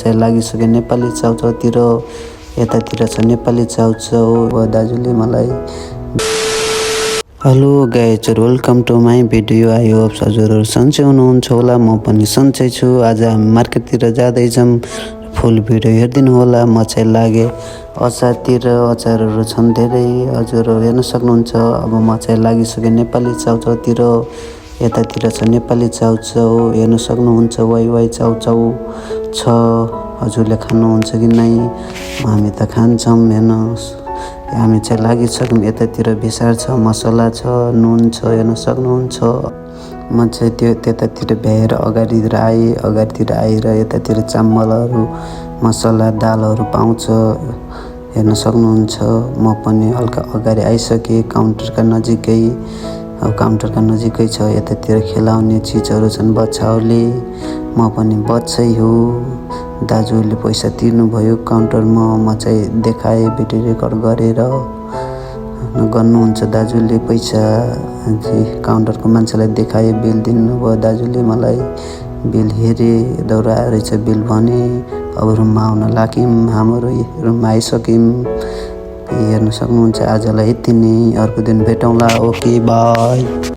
चाहिँ लागिसक्यो नेपाली चाउचाउतिर। यतातिर छ नेपाली चाउचाउ। दाजुले मलाई hello guys, welcome to my video. I hope हजुरहरू सन्चै हुनुहुन्छ होला, म पनि सन्चै छु। आज हामी मार्केटतिर जाँदैछौँ, फुल भिडियो हेरिदिनु होला। म चाहिँ लागेँ अचारतिर, अचारहरू छन् धेरै, हजुरहरू हेर्न सक्नुहुन्छ। अब म चाहिँ लागिसकेँ नेपाली चाउचाउतिर। यतातिर छ नेपाली चाउचाउ, हेर्न सक्नुहुन्छ। वाइ वाइ चाउचाउ छ, हजुरले खानुहुन्छ कि नै? हामी त खान्छौँ, हेर्नुहोस्। हामी चाहिँ लागिसक्यौँ। यतातिर बेसार छ, मसला छ, नुन छ, हेर्न सक्नुहुन्छ। म चाहिँ त्यतातिर भ्याएर अगाडितिर आएर यतातिर चामलहरू, मसला, दालहरू पाउँछ, हेर्न सक्नुहुन्छ। म पनि हल्का अगाडि आइसकेँ काउन्टरका नजिकै। अब काउन्टरका नजिकै छ। यतातिर खेलाउने चिजहरू छन्, बच्चाहरूले। म पनि बच्चै हो। दाजुहरूले पैसा तिर्नुभयो काउन्टरमा। म चाहिँ देखाएँ भिडियो रेकर्ड गरेर। गर्नुहुन्छ दाजुले पैसा काउन्टरको मान्छेलाई देखाएँ, बिल दिनुभयो दाजुले मलाई। बिल हेरेँ, दौरा रहेछ बिल भने। अब रुममा आउन लाग्यौँ, हाम्रो रुममा आइसक्यौँ। हेर्न सक्नुहुन्छ। आजलाई यति नै, अर्को दिन भेटौँला। Okay by.